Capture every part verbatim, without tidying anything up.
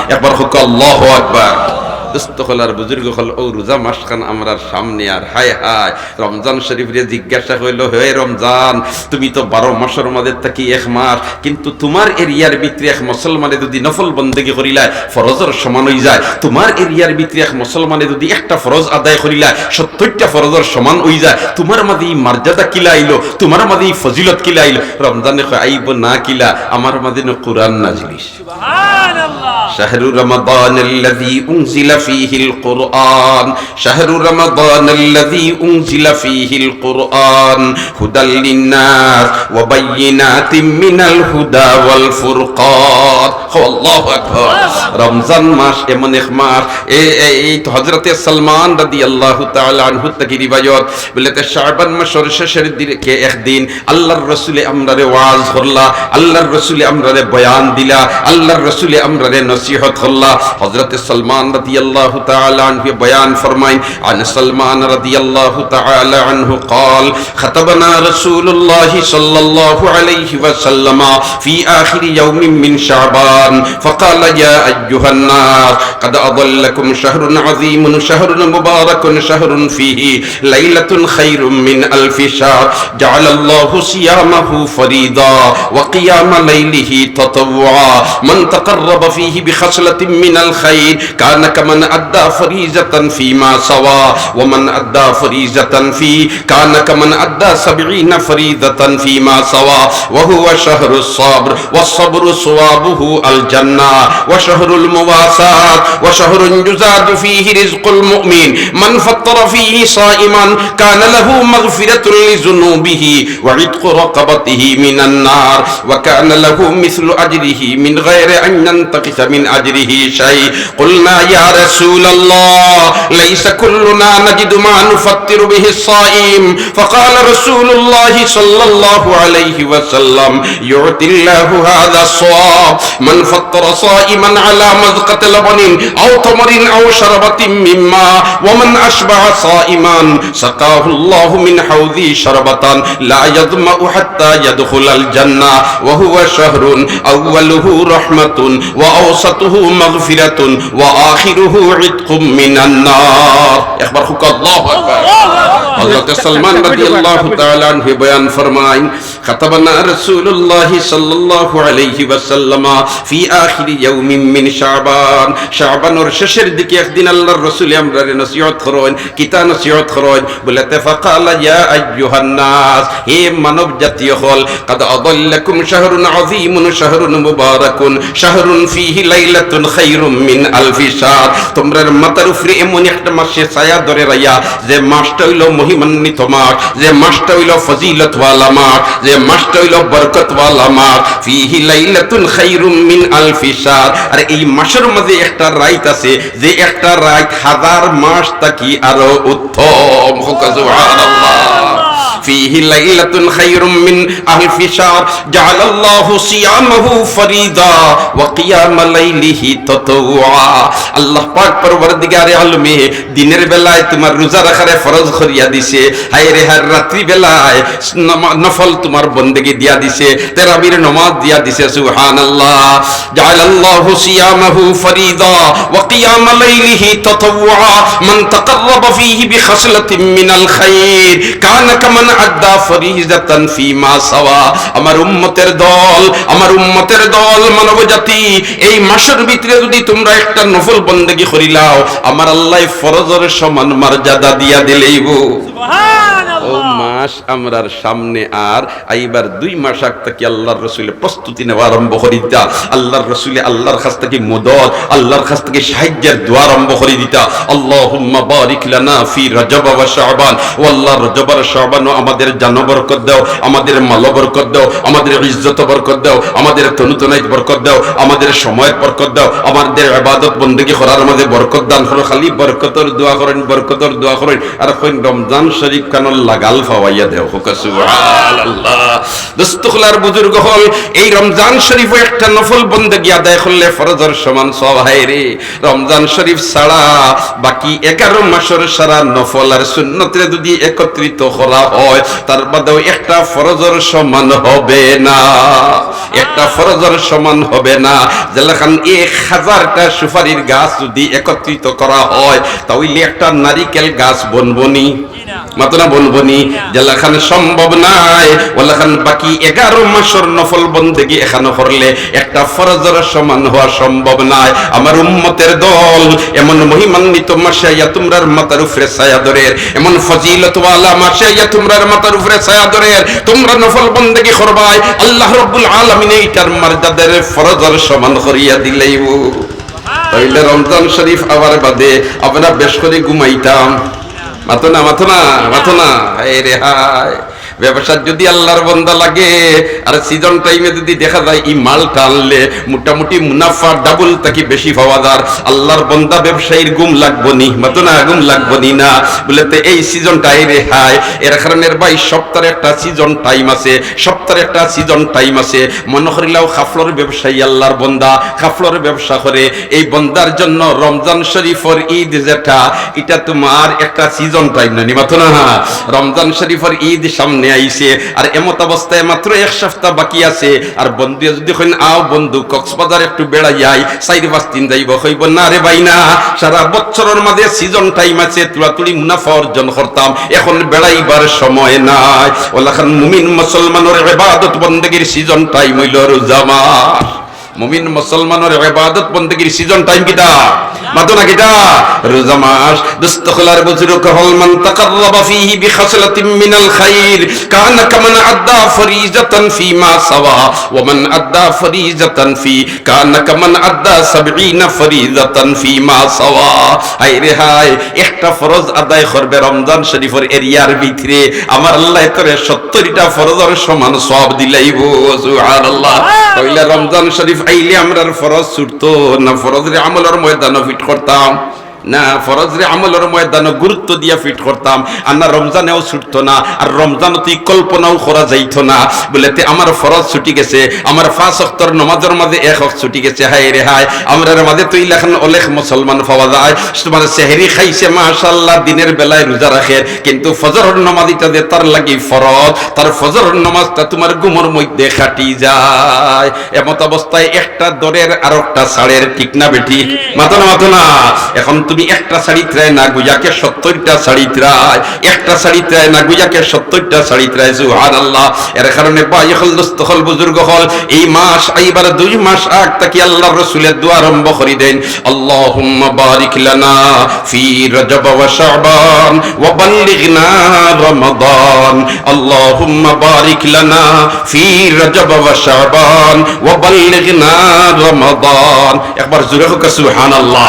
একবার কউক্কা আল্লাহু আকবার। দোস্ত অকল আর বুজুর্গ অকল, অউ রোজা মাসখান আমরার সামনে আর, হায় হায়, রমজান শরীফরে জিজ্ঞাসা কইলো, "হে রমজান, তুমি তো বারো মাসর মাঝে থাকি এক মাস, কিন্তু তুমার এরিয়ার ভিতরে এক মুসলমানে যুদি নফল বন্দেগি করিলায়, ফরজর সমান অইযায়। তুমার এরিয়ার ভিতরে এক মুসলমানে যুদি একটা ফরজ আদায় করিলায়, সত্তইরটা ফরজর সমান অইযায়। তুমার মাঝে ই মর্যাদা কিলা আইলো, তুমার মাঝে ই ফজিলত কিলা আইলো?" রমজানে কয়, "আইবো না কিলা, আমার মাঝে নু কুরআন নাজিল অইছে।" সুবহানাল্লাহ। شهر رمضان الذي أنزل فيه القرآن، شهر رمضان الذي أنزل فيه القرآن هدى للناس وبينات من الهدى والفرقان। কও আল্লাহু আকবার। রমজান মাস এমন এক মাস, এ-, এ-, এই তো হযরতে সালমান রাদিয়াল্লাহু তাআলা আনহু থাকি রিওয়ায়াত, বলে, তে শাবান মাসর শেষর দিকে একদিন আল্লাহর রসুলে আমরারে ওয়াজ করলা, আল্লাহর রসুলে আমরারে বয়ান দিলা, আল্লাহর রসুলে আমরারে নসিহত করলা। হযরতে সালমান রাদিয়াল্লাহু তাআলা আনহু বয়ান ফরমাইন, عن سلمان رضي الله تعالى عنه قال: خطبنا رسول الله صلى الله عليه وسلم في آخر يوم من شعبان فقال: يا أيها الناس، قد أظلكم شهر عظيم، شهر مبارك، شهر فيه ليلة خير من ألف شهر، جعل الله صيامه فريضة وقيام ليله تطوعا، من تقرب فيه بخصلة من الخير كان كمن أدى فريضة فيما سواه، ومن أدى فريضة فيه كان كمن أدى سبعين فريضة فيما سواه، وهو شهر الصبر، والصبر ثوابه الجنة، وشهر المواساة، وشهر يزاد فيه رزق المؤمن، من فطر فيه صائما كان له مغفرة لذنوبه وعتق رقبته من النار، وكان له مثل أجره من غير أن ينتقص من أجره شيء. قلنا: يا رسول الله، ليس كلنا نجد ما نفطر به الصائم. فقال رسول الله صلى الله عليه وسلم: يعطي الله هذا الصواب، من فطر صائما على مذقة لبن أو تمر أو شربة من ماء، ومن أشبع صائما سقاه الله من حوضي شربة لا يظمأ حتى يدخل الجنة، وهو شهر أوله رحمة وأوسطه مغفرة وآخره عتق من النار. একবার কউক্কা আল্লাহু আকবার। হযরত সালমান রাদিয়াল্লাহু তাআলা আনহু বয়ান ফরমাইন, خطبنا رسول الله صلى الله عليه وسلم في آخر يوم من شعبان। শাবানর শেষর দিকে একদিন আল্লাহর রসুলে আমরারে নসিহত করইন। কিতা নসিহত করইন? বলে, তে فقال: يا أيها الناس، হে মানব জাতি অকল, قد أظلكم شهر عظيم، شهر مبارك، شهر فيه ليلة خير من ألف شهر। তুমরার মাথার উপরে এমন একটা মাসে ছায়া ধরে রাইয়া, যে মাসটা অইলো মহিমান্বিত মাস, যে মাসটা অইলো ফজিলতওয়ালা মাস, যে মাসটা অইলো বরকতওয়ালা মাস। فيه ليلة خير من ألف شهر। আর এই মাসর মাঝে একটা রাইত আছে, যে একটা রাইত হাজার মাস থাকি আরো উত্তম। কউক্কা সুবহানাল্লাহ। فيه ليلة خير من ألف شهر، جعل الله صيامه فريضة وقيام ليله تطوعا। আল্লাহ পাক পরওয়ারদিগারে আলমে দিনের বেলায় তুমার রোজা রাখারে ফরজ করিয়া দিছে, হায় রে হায়, রাত্রি বেলায় নমা-, নফল তুমার বন্দেগি দিয়া দিছে, তেরাবির নমাজ দিয়া দিছে। সুবহানাল্লাহ। جعل الله صيامه فريضة وقيام ليله تطوعا، من تقرب فيه بخصلة من الخير كان كمن أدى فريضة فيما سواه। আমার উম্মতের দল, আমার উম্মতের দল, মানব জাতি, এই মাসর ভিতরে যুদি তুমরা একটা নফল বন্দেগি করিলাও, আমার আল্লায় ফরজর সমান মর্যাদা দিয়া দিলাইবো। সুবহানাল্লাহ। অউ মাস আমরার সামনে আর আইবার দুই মাস আগ থাকি আল্লাহর রসুলে প্রস্তুতি নেওয়া আরম্ভ করি দিতা। আল্লাহর রসুলে আল্লাহর কাছ থাকি মদদ, আল্লাহর কাছ থাকি সাহায্যের দোয়া আরম্ভ করি দিতা। اللهم بارك لنا في رجب وشعبان। ও আল্লাহ, রজব আর শাবানো আমাদের জানো বরকত দাও, আমাদের মালো বরকত দাও, আমাদের ইজ্জতো বরকত দাও, আমাদের তনুতনাইত বরকত দাও, আমাদের সময়ত বরকত দাও, আমাদের ইবাদত বন্দেগি করার মাঝে বরকত দান করো। খালি বরকতর দোয়া করইন, বরকতর দোয়া করইন। আর কইন, রমজান শরীফ খানর লাগাল ফাওয়াইয়া দেও, কউক্কা সুবহানাল্লাহ। দোস্ত অকল আর বুজুর্গ অকল, এই রমজান শরীফো একটা নফল বন্দেগি আদায় করলে ফরজর সমান সওয়াব। হায়রে, রমজান শরীফ ছাড়া বাকি এগারো মাসর সারা নফল আর সুন্নতরে যুদি একত্রিত করা হয়, তার বাদেও একটা ফরজর সমান হবে না, একটা ফরজর সমান হবে না। যেলাখান এক হাজারটা সুপারির গাছ যুদি একত্রিত করা হয়, তা অইলে একটা নারিকেল গাছ বনবো নি? মাতো না, বনবো নি? যেলাখান সম্ভব নায়, অলাখান বাকি এগারো মাসর নফল বন্দেগি একখানো করলে একটা ফরজর সমান হওয়া সম্ভব নায়। আমার উম্মতের দল, এমন মহিমান্বিত মাসে আইয়া তুমরার মাথার উপরে ছায়া ধরের, এমন ফজিলতওয়ালা মাসে আইয়া তুমরার মাথার উপরে ছায়া ধরের, তুমরা নফল বন্দেগি করবায়, আল্লাহ রাব্বুল আলামিনে ইটার মর্যাদারে ফরজর সমান করিয়া দিলাইবো। তাইলে রমজান শরীফ আওয়ার বাদে আমরা বেশ করি ঘুমাইতাম। মাতো না, মাতো না, মাতো না। হায় রে হায়। ব্যবসাত যুদি আল্লাহর বন্দা লাগে আর সিজন টাইমে যুদি দেখা যায় ই মালটা আনলে মোটামুটি মুনাফা ডাবল থাকি বেশি পাওয়া যার, আল্লাহর বন্দা ব্যবসায়ীর ঘুম লাগবো নি? মাতো না, ঘুম লাগবো নি না? বলে, তো এই সিজনটা, হায় রে হায়। এর কারণে রে ভাই, সপ্তাহর একটা সিজন টাইম আছে, সপ্তাহর একটা সিজন টাইম আছে। মনো করিলাও কাপড়র ব্যবসায়ী আল্লাহর বন্দা, কাপড়র ব্যবসা করে, এই বন্দার জন্য রমজান শরীফর ঈদ যেটা, ইটা তুমার একটা সিজন টাইম নানি? মাতো না? রমজান শরীফর ঈদ সামনে আইছে, আর এমত অবস্থায় মাত্র এক সপ্তাহ বাকি আছে, আর বন্ধুয়ে যুদি কইন, "আও বন্ধু, কক্সবাজার একটু বেড়াই আই, চাইর পাঁচ দিন যাইবো," কইবো, "না রে ভাই না, সারা বছরর মাঝে সিজন টাইম আছে, তুড়াতুড়ি মুনাফা অর্জন করতাম, এখন বেড়াইবার সময় নাই।" অলাখান মুমিন মুসলমানর ইবাদত বন্দেগির সিজন টাইম অইলো রোজা মাস। মুমিন মুসলমানর ইবাদত বন্দেগির সিজন টাইম কিতা? মাতো না কিতা? রোজা মাস। দোস্ত অকল আর বুজুর্গ অকল, মান তাকাররাবা ফিহি বিখাসলাতিন মিনাল খাইর কানা কামান আদ্দা ফরিজাতান ফিমা সাওয়া, ওয়া মান আদ্দা ফরিজাতান ফি কানা কামান আদ্দা সাবঈনা ফরিজাতান ফিমা সাওয়া। হায় রে হায়, একটা ফরজ আদায় করবে রমজান শরীফর এরিয়ার ভিতরে, আমার আল্লায় তোরে সত্তরটা ফরজর সমান সওয়াব দিলাইবো। সুবহানাল্লাহ। তাইলে রমজান শরীফ আইলে আমরার ফরজ ছুটতো না, ফরজরে আমলর ময়দানো ফিট করতাম? না, ফরজরে আমলর ময়দানো গুরুত্ব দিয়া ফিট করতাম। আর না, রমজানেও ছুটতো না, আর রমজানো তো ই কল্পনাও করা যাইতো না। বলে, তে আমার ফরজ ছুটি গেছে, আমার পাঁচ ওয়াক্তর নমাজর মাঝে এক ওয়াক্ত ছুটি গেছে। হায় রে হায়, আমরার মাঝে তো ইলাখান অলেখ মুসলমান পাওয়া যায়, তুমার সেহরি খাইছে, মাশাআল্লাহ, দিনের বেলায় রোজা রাখের, কিন্তু ফজরর নমাজ ইটা যে তার লাগি ফরজ, তার ফজরর নমাজটা তুমার ঘুমর মধ্যে কাটি যায়। এমত অবস্থায় একটা ধরের আর একটা ছাড়ের, ঠিক না বেঠিক? মাতো না, মাতো না। এখন তুমি একটা ছাড়িত্রায় না গুইয়াকে সত্তরটা ছাড়িত্রায়, একটা ছাড়িত্রায় না গুইয়াকে সত্তরটা ছাড়িত্রায়। সুবহানাল্লাহ। এর কারণে ভাই অকল, দোস্ত অকল, বুজুর্গ অকল, এই মাস আইবার দুই মাস আগ থাকি আল্লাহর রসুলে দোয়া আরম্ভ করি দেইন, আল্লাহুম্মা বারিক লানা ফি রজব ওয়া শাবান ওয়া বাল্লিগনা রমাদান। আল্লাহুম্মা বারিক লানা ফি রজব ওয়া শাবান ওয়া বাল্লিগনা রমাদান। একবার জোরে কউক্কা সুবহানাল্লাহ।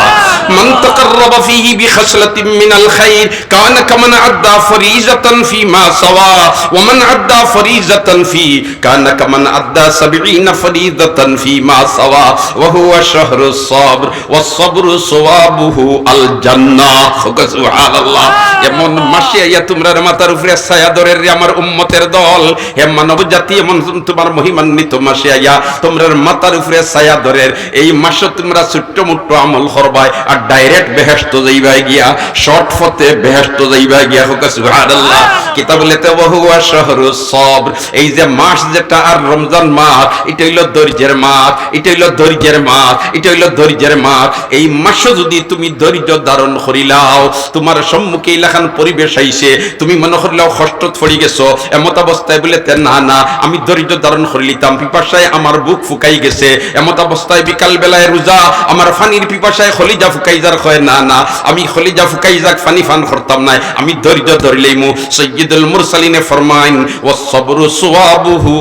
মান তাকাররাবা ফিহি বিখাসলাতিন মিনাল খাইর কানা কামান আদ্দা ফরিজাতান ফিমা সাওয়া, ওয়া মান আদ্দা ফরিজাতান ফি কানা কামান আদ্দা সাবঈনা ফরিজাতান ফিমা সাওয়া, ওয়া হুয়া শাহরুস সাবর, ওয়াস সাবরু সাওয়াবুহু আল জান্নাহ। কউক্কা সুবহানাল্লাহ। এমন মাসে আইয়া তুমরার মাথার উপরে ছায়া ধরের রে আমার উম্মতের দল, হে মানব জাতি, এমন তুমার মহিমান্বিত মাসে আইয়া তুমরার মাথার উপরে ছায়া ধরের। এই মাসো তুমরা ছোট্ট মোট্ট আমল করবায় আর direct বেহেশতো যাইবায় গিয়া, short পথে বেহেশতো যাইবায় গিয়া। কউক্কা সুবহানাল্লাহ। কিতা বলে তে, ওয়া হুয়া শাহরুস সাবর, এই যে মাস যেটা আর রমজান মাস, ইটা অইলো ধৈর্যের মাস, ইটা অইলো ধৈর্যের মাস, ইটা অইলো ধৈর্যের মাস। এই মাসো যুদি তুমি ধৈর্য ধারণ করিলাও, তুমার সম্মুখে ইলাখান পরিবেশ আইছে, তুমি মনো করিলাও কষ্টত পড়ি গেছো, এমত অবস্থায় বলে তে, না, না, আমি ধৈর্য ধারণ করিলিতাম, পিপাসায় আমার বুক ফুকাই গেছে, এমত অবস্থায় বিকাল বেলায় রোজা, আমার পানির পিপাসায় কলিজা ফুকাই যার, কয়, না, না, আমি কলিজা ফুকাই যাক, পানি পান করতাম নায়, আমি ধৈর্য ধরিলাইমু। সাইয়্যিদুল মুরসালিনে ফরমাইন, ওয়াস সাবরু সাওয়াবুহু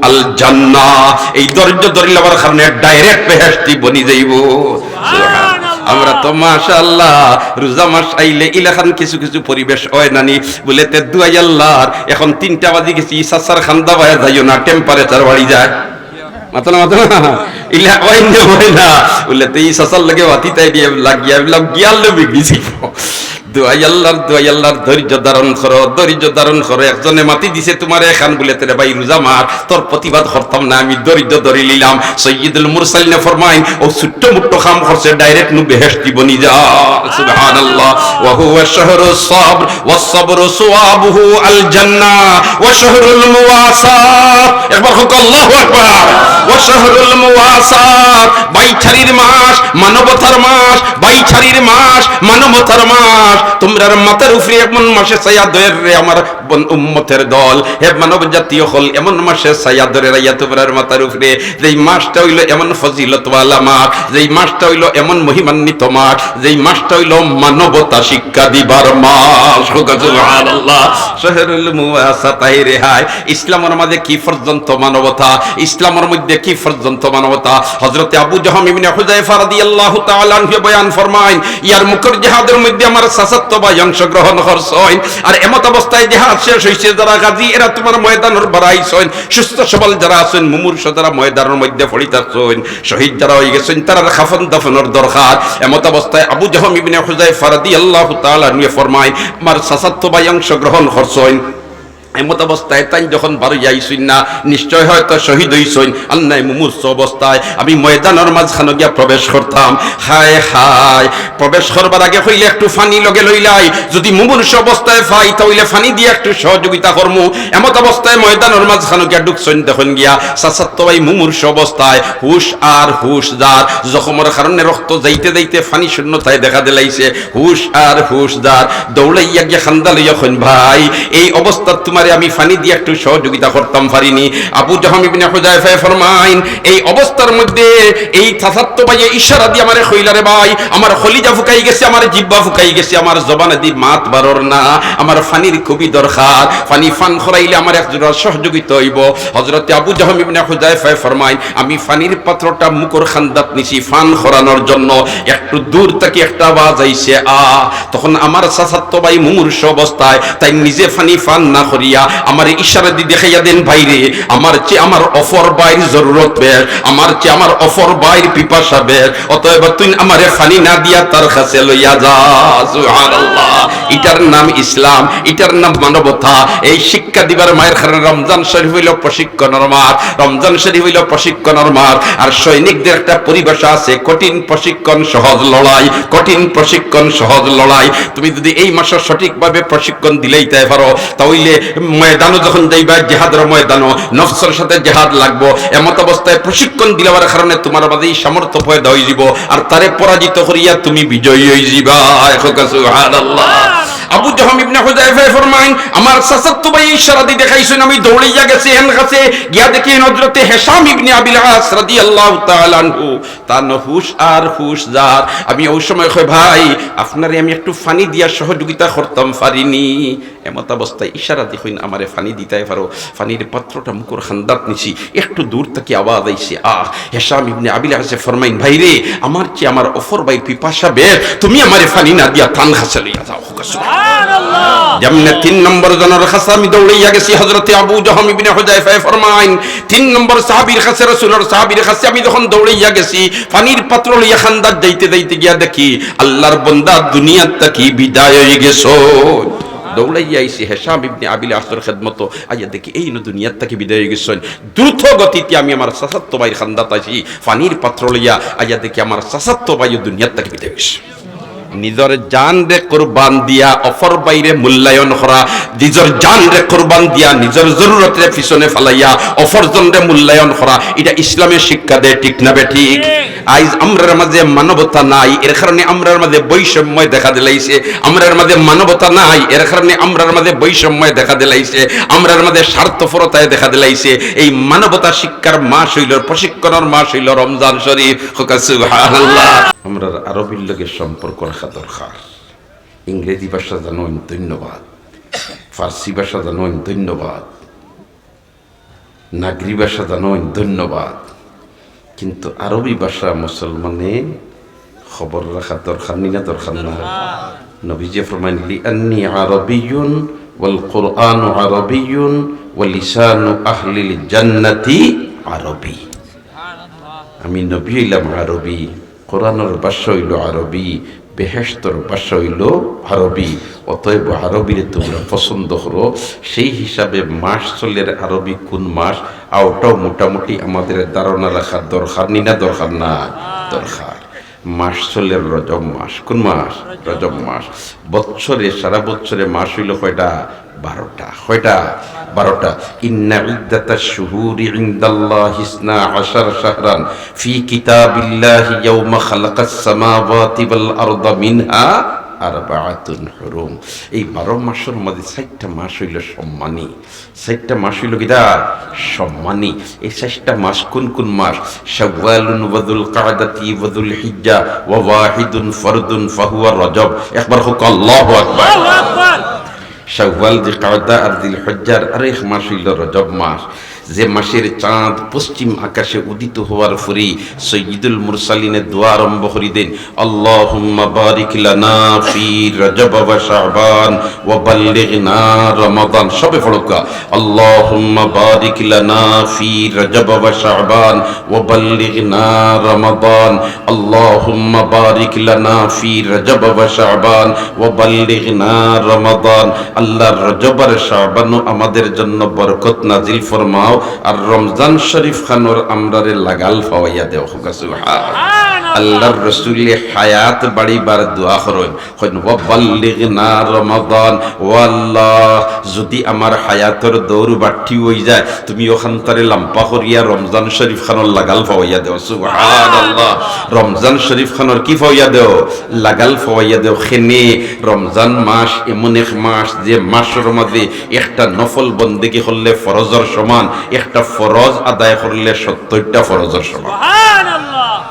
আল জান্নাহ। এই ধৈর্য ধরিলাবার কারণে direct বেহেশতি বনি যাইবো। আমরা তো মাশাআল্লাহ, রোজা মাস আইলে ইলাখান কিছু কিছু পরিবেশ অয় নানি? বলে তে দোয়াই আল্লাহর, এখন তিনটা বাজি গেছে, ই চাচার কান্দা বায় যাইও না, temperature বাড়ি যায়। মাতো না, মাতো না। ইলা অয় না, অয় না। বলে তে ই চাচার লগে বাতি তাই দিয়া লাগিয়া, লাগিয়া আল্লাহ বিগড়ি যাইবো। দোয়াই আল্লাহর, দোয়াই আল্লাহর, ধৈর্য ধারণ করো, ধৈর্য ধারণ করো। একজনে মাতি দিছে তুমারে এখান বুলে, "তে রে ভাই, রোজা মাস, তোর প্রতিবাদ করতাম না, আমি ধৈর্য ধরি নিলাম।" সৈয়দুল মুরসালিনে ফরমাইন, ও ছোট্ট মুট্ট কাম করছে, direct নু বেহেশতি বনি যা। সুবহানাল্লাহ। ওয়া হুয়া শাহরুস সবর, ওয়াস সবরু সুওয়াবুহু আল জান্নাহ, ওয়া শাহরুল মুওয়াসাত। একবার কউক্কা আল্লাহু আকবার। ওয়া শাহরুল মুওয়াসাত, ভাইচারির মাস, মানবতার মাস, ভাইচারির মাস, মানবতার মাস। তুমরার মাথার উপরে এমন মাসে ছায়া দেওর রে আমার বন-, উম্মতের দল, হে মানব জাতি অকল, এমন মাসে ছায়া ধরে রাইয়া তুমরার মাথার উপরে, যেই মাসটা অইলো এমন ফজিলতওয়ালা মাস, যেই মাসটা অইলো এমন মহিমান্বিত মাস, যেই মাসটা অইলো মানবতা শিক্ষা দিবার মাস। কউক্কা সুবহানাল্লাহ। শাহরুল মুওয়াসাত, হায় রে হায়, ইসলামর মাঝে কি পর্যন্ত মানবতা, ইসলামর মধ্যে কি পর্যন্ত মানবতা। হযরতে আবু জহম ইবনে হুযায়ফা রাদিয়াল্লাহু তাআলা আনহু বয়ান ফরমাইন, ইয়ারমুকর জিহাদর মধ্যে আমার চাচাতো ভাই অংশগ্রহণ করছইন, আর এমত অবস্থায় জিহাদ শেষ অইছে, যারা গাজী এরা তুমার ময়দানর বারা আইছইন, সুস্থ সবল যারা আছইন, মুমূর্ষ যারা ময়দানর মধ্যে পড়ি থাকছইন, শহীদ যারা অইগেছইন, তারার কাফন দাফনর দরকার। এমত অবস্থায় আবু জহম ইবনে হুযায়ফা রাদিয়াল্লাহু তাআলা আনহু ফরমাইন, আমার চাচাতো ভাই অংশগ্রহণ করছইন, এমত অবস্থায় তাইন যখন বারইয়া আইছইন না, নিশ্চয় হয়তো শহীদ অইছইন। আর নায় মুমূর্ষ অবস্থায় আমি ময়দানর মাঝখানো গিয়া প্রবেশ করতাম। হায় হায়, প্রবেশ করবার আগে কইলে একটু পানি লগে লইলাই, যদি মুমূর্ষ অবস্থায় পাই, তা অইলে পানি দিয়া একটু সহযোগিতা করমু। এমত অবস্থায় ময়দানর মাঝখানো গিয়া ঢুকছইন, দেখইন গিয়া চাচাতো ভাই মুমূর্ষ অবস্থায়, হুশ আর হুশ যার, জখমর কারণে রক্ত যাইতে যাইতে পানি শূন্যতায় দেখা দিলাইছে। হুশ আর হুশ যার, দৌড়াইয়া গিয়া কান্দা লইয়া কইন, "ভাই, এই অবস্থাত তুমারে আমি পানি দিয়া একটু সহযোগিতা করতাম পারিনি।" আবু জহম ইবনে হুযায়ফায় ফরমাইন, এই অবস্থার মধ্যে এই চাচাতো ভাইয়ে ইশারা দিয়া আমারে কইলা, "রে ভাই, আমার কলিজা ফুকাই গেছে, আমার জিব্বা ফুকাই গেছে, আমার জবানেদি মাত বারর না, আমার পানির খুবই দরকার, পানি পান করাইলে আমার এক জোড়া সহযোগিতা অইবো।" হযরতে আবু জহম ইবনে হুযায়ফায় ফরমাইন, আমি পানির পাত্রটা মুখর কান্দাত নিছি পান করানোর জন্য, একটু দূর থাকি একটা আওয়াজ আইছে, "আ।" তখন আমার চাচাতো ভাই মুমূর্ষ অবস্থায়, তাইন নিজে পানি পান না করিয়া আমারে ইশারা দি দেখাইয়া দেন, "ভাইরে, আমার চেয়ে আমার অপর ভাইর জরুরত বেশ, আমার চেয়ে আমার অপর ভাইর পিপাসা বেশ, অতএব তুইন আমারে পানি না দিয়া তার কাছে লইয়া যা।" সুবহানাল্লাহ। ইটার নাম ইসলাম, ইটার নাম মানবতা। এই শিক্ষা দিবার মায়ের কারণে রমজান শরীফ অইলো প্রশিক্ষণর মাঠ, রমজান শরীফ অইলো প্রশিক্ষণর মাঠ। আর সৈনিকদের একটা পরিভাষা আছে, কঠিন প্রশিক্ষণ, সহজ লড়াই, কঠিন প্রশিক্ষণ, সহজ লড়াই। তুমি যদি এই মাসে সঠিকভাবে প্রশিক্ষণ দিলাইতায় পারো, তা অইলে ময়দানো যখন যাইবায়, জিহাদর ময়দানো নফসর সাথে জিহাদ লাগবো। এমত অবস্থায় প্রশিক্ষণ দিলাবার কারণে তুমার মাঝে এই সামর্থ্য পয়দা অইযিবো, আর তারে পরাজিত করিয়া তুমি বিজয়ী অইযিবায়। কউক্কা সুবহানাল্লাহ। আবু জহম ইবনে হুযায়ফায় ফরমাইন, আমার চাচাতো ভাই ইশারা দি দেখাইছইন, আমি দৌড়াইয়া গেছি হেন কাছে, গিয়া দেখি হযরতে হিশাম ইবনে আবিল আস রাদিয়াল্লাহু তাআলা আনহু, তান হুশ আর হুশ যার। আমি অউ সময় কই, "ভাই, আপনারে আমি একটু পানি দিয়া সহযোগিতা করতাম পারিনি?" এমত অবস্থায় ইশারা দি কইন, "আমারে পানি দিতায় পারো।" পানির পাত্রটা মুখর কান্দাত নিছি, একটু দূর থাকি আওয়াজ আইছে, "আহ।" হিশাম ইবনে আবিল আসে ফরমাইন, "ভাইরে, আমার চেয়ে আমার অপর ভাইর পিপাসা বেশ, তুমি আমারে পানি না দিয়া তান কাছে লইয়া যাও।" যেমনে তিন নম্বর জনর কাছে আমি দৌড়াইয়া গেছি, হযরতে আবু জহম ইবনে হুযায়ফায় ফরমাইন, তিন নম্বর সাহাবীর কাছে, রাসূলর সাহাবীর কাছে আমি যখন দৌড়াইয়া গেছি, পানির পাত্র লইয়া কান্দাত যাইতে যাইতে গিয়া দেখি আল্লাহর বান্দা দুনিয়াত থাকি বিদায় অইগেছইন। দৌড়াইয়া আইছি হিশাম ইবনে আবিল আসর খেদমতো, আইয়া দেখি এইন দুনিয়াত থাকি বিদায় অইগেছইন। দ্রুত গতিতে আমি আমার চাচাতো ভাইর কান্দাত আইছি, পানির পাত্র লইয়া, আইয়া দেখি আমার চাচাতো ভাইও দুনিয়াত থাকি বিদায় অইগেছে। নিজর জানরে কুরবান দিয়া অপর ভাইরে মূল্যায়ন করা, নিজর জানরে কুরবান দিয়া নিজর জরুরতরে পিছনে ফালাইয়া অপর জনরে মূল্যায়ন করা, ইটা ইসলামে শিক্ষা দেয়, ঠিক না বেঠিক? আইজ আমরার মাঝে মানবতা নাই, এর কারণে আমরার মাঝে বৈষম্য দেখা দিলাইছে। আমরার মাঝে মানবতা নাই, এর কারণে আমরার মাঝে বৈষম্য দেখা দিলাইছে। আমরার মাঝে স্বার্থপরতায় দেখা দিলাইছে। এই মানবতা শিক্ষার মাস অইলো, প্রশিক্ষণর মাস অইলো রমজান শরীফ। কউক্কা সুবহানাল্লাহ। আমরার আরবির লগে সম্পর্ক রাখা দরকার। ইংরেজি ভাষা জানইন, ধন্যবাদ। ফার্সি ভাষা জানইন, ধন্যবাদ। নাগরি ভাষা জানইন, ধন্যবাদ। কিন্তু আরবি ভাষা মুসলমানে খবর রাখা দরকার নি না, দরকার না? নবীজি ফরমাইন, "লিআন্নি আরবিয়্যুন ওয়াল কুরআনু আরবিয়্যুন ওয়া লিসানু আহলিল জান্নাতি আরবি।" আমি নবী অইলাম আরবি, কোরআনর ভাষা অইলো আরবি, বেহেশতর ভাষা অইলো আরবি। অতএব আরবিরে তুমরা পছন্দ করো। সেই হিসাবে মাস চলের আরবি কোন মাস, অউটাও মোটামুটি আমাদের ধারণা রাখা দরকার নি না? দরকার না? দরকার। মাস চলের রজব মাস। কোন মাস? রজব মাস। বৎসরে, সারা বৎসরে মাস অইলো কয়টা? বারোটা। কয়টা? বারোটা। ইন্না ইদ্দাতাশ শুহুরি ইনদাল্লাহি ইসনা আশারা শাহরান ফি কিতাবিল্লাহি ইয়াউমা খালাকাস সামাওয়াতি ওয়াল আরদা মিনহা আরবাআতুন হুরুম। এই বারো মাসর মাঝে চাইরটা মাস অইলো সম্মানী। চাইরটা মাস অইলো কিতা? সম্মানী। এই চাইরটা মাস কোন কোন মাস? শাওয়ালুন ওয়া যুল কাদাতি ওয়া যুল হিজ্জা ওয়া ওয়াহিদুন ফারদুন ফাহুয়া রজব। একবার কউক্কা আল্লাহু আকবার। আল্লাহু আকবার। শাওয়াল, জিকাদা আর জিলহজ্জার আরেক মাস অইলো রজব মাস, যে মাসের চাঁদ পশ্চিম আকাশে উদিত হওয়ার পরেই সৈয়দুল মুরসালিনে দোয়া আরম্ভ করি দেন, আল্লাহুম্মা বারিক লানা ফি রজব ওয়া শাবান ওয়া বাল্লিগনা রমাদান। সবে পড়ুক্কা, আল্লাহুম্মা বারিক লানা ফি রজব ওয়া শাবান ওয়া বাল্লিগনা রমাদান। আল্লাহুম্মা বারিক লানা ফি রজব ওয়া শাবান ওয়া বাল্লিগনা রমাদান। আল্লাহ, রজব আর শাবানও আমাদের জন্য বরকত নাজিল ফরমাও, আর রমজান শরীফ খানর আমরারে লাগাল ফাওয়াইয়া দেও। কউক্কা সুবহান। আল্লাহর রসুলে হায়াত বাড়িবার দোয়া করইন, কইন, "ওয়া বাল্লিগনা রমাদান।" ও আল্লাহ, যুদি আমার হায়াতর দৌড় বাট্টি অইযায়, তুমি অখানতারে লাম্বা করিয়া রমজান শরীফ খানর লাগাল ফাওয়াইয়া দেও। সুবহানাল্লাহ। রমজান শরীফ খানর কি ফাওয়াইয়া দেও? লাগাল ফাওয়াইয়া দেও। কেনে? রমজান মাস এমন এক মাস, যে মাসর মাঝে একটা নফল বন্দেগি করলে ফরজর সমান, একটা ফরজ আদায় করলে সত্তইরটা ফরজর সমান। সুবহানাল্লাহ।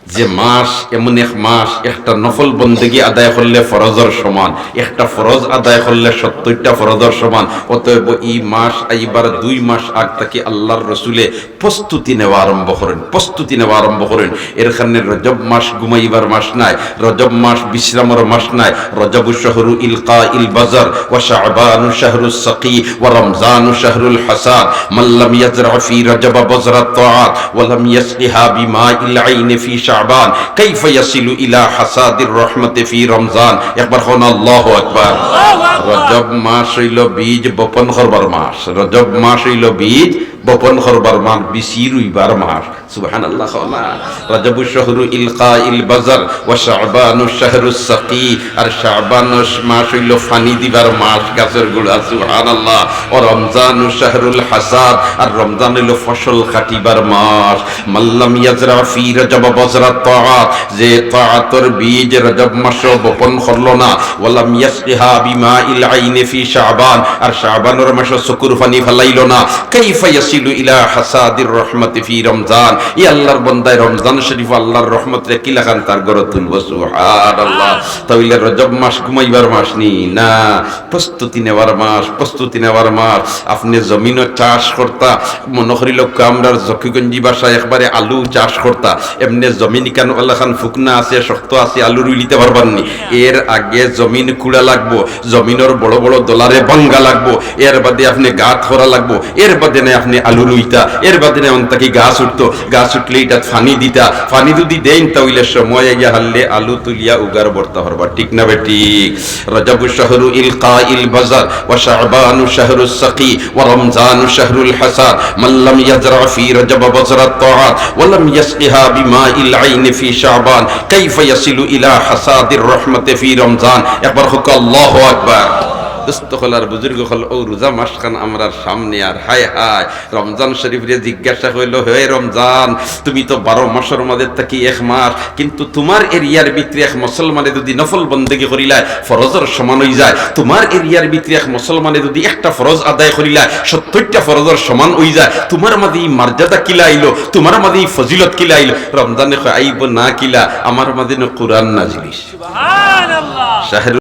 যে মাস এমন এক মাস, একটা নফল বন্দেগি আদায় করলে ফরজর সমান, একটা ফরজ আদায় করলে সত্তইরটা ফরজর সমান। অতএব ই মাস আইবার দুই মাস আগ থাকি আল্লাহর রসুলে প্রস্তুতি নেওয়া আরম্ভ করইন, প্রস্তুতি নেওয়া আরম্ভ করইন। এর কারণে রজব মাস ঘুমাইবার মাস নায়, রজব মাস বিশ্রামর মাস নায়। রজব শাহরু ইলকা ইল বাজার, ওয়া শাবানু শাহরু সাকি, ওয়া রমজানু শাহরুল হাসাদ। মান লাম ইয়াজরা ফি রজব বজরাত তাআত, ওয়া লাম ইয়াসকিহা বিমা ইল আইনে ফি শাবান, কাইফা ইয়াসিলু ইলা হাসাদির রহমতে ফি রমজান। একবার কউক্কা আল্লাহু আকবার। আল্লাহু আকবার। রজব মাস অইলো বীজ বপন করবার মাস, রজব মাস অইলো বীজ বপন করবার মাস, বিচি রুইবার মাস। সুবহানাল্লাহ, কও না। রজবু শাহরু ইলকা ইল বাজার, ওয়া শাবানু শাহরু সাকি, আর শাবান মাস অইলো পানি দিবার মাস গাছর গুড়া। সুবহানাল্লাহ। ওয়া রমজানু শাহরুল হাসাদ, আর রমজান অইলো ফসল কাটিবার মাস। মান লাম ইয়াজরা ফি রজব বজরাত তাআত, যে তাআতর বীজ রজব মাসো বপন করলো না, ওয়া লাম ইয়াসকিহা বিমা ইল আইনে ফি শাবান, আর শাবানর মাসো চকুর পানি ফালাইলো না, কাইফা ইয়াসিলু ইলা হাসাদির রহমতি ফি রমজান? ই আল্লাহর বন্দায় রমজান শরীফ আল্লাহর রহমতরে কিলাখান তার ঘরো তুলবো? সুবহানাল্লাহ। তাইলে রজব মাস ঘুমাইবার মাস নি না, প্রস্তুতি নেওয়ার মাস, প্রস্তুতি নেওয়ার মাস। আপনে জমিনো চাষ করতা, মনো করিলাউক্কা আমরার জকিগঞ্জি ভাষায় একবারে আলু চাষ করতা। এমনে জমিন ইখান অলাখান ফুকনা আছে, শক্ত আছে, আলু রুইলিতা পারবা নি। এর আগে জমিন কুড়া লাগবো, জমিনর বড় বড় দলারে ভাঙ্গা লাগবো, এর বাদে আপনে গাত করা লাগবো, এর বাদে নায় আপনে আলু রুইতা, এর বাদে নায় অন থাকি গাছ উঠতো, গাছ উঠলে ইটাত পানি দিতা, পানি যুদি দেইন তাইলে সময় আইয়া হারলে আলু তুলিয়া উগার ভর্তা করবা, ঠিক না বেঠিক? রজবু শাহরু ইলকা ইল বাজার, ওয়া শাবানু শাহরু সাকি, ওয়া রমজানু শাহরুল হাসাদ। মান লাম ইয়াজরা ফি রজব বজরাত তাআত, ওয়া লাম ইয়াসকিহা বিমা ইল আইনে ফি শাবান, কাইফা ইয়াসিলু ইলা হাসাদির রহমতে ফি রমজান? একবার কউক্কা আল্লাহু আকবার। দোস্ত অকল আর বুজুর্গ অকল, অউ রোজা মাস খান আমরার সামনে, আর হায় হায়, রমজান শরীফরে জিজ্ঞাসা কইলো, "হে রমজান, তুমি তো বারো মাসর মাঝে থাকি এক মাস, কিন্তু তুমার এরিয়ার ভিতরে এক মুসলমানে যুদি নফল বন্দেগি করিলায়, ফরজর সমান অইযায়। তুমার এরিয়ার ভিতরে এক মুসলমানে যুদি একটা ফরজ আদায় করিলায়, সত্তইরটা ফরজর সমান অইযায়। তুমার মাঝে ই মর্যাদা কিলা আইলো, তুমার মাঝে ই ফজিলত কিলা আইলো?" রমজানে কয়, "আইবো না কিলা, আমার মাঝে নু কুরআন নাজিল অইছে।" সুবহানাল্লাহ। শাহরু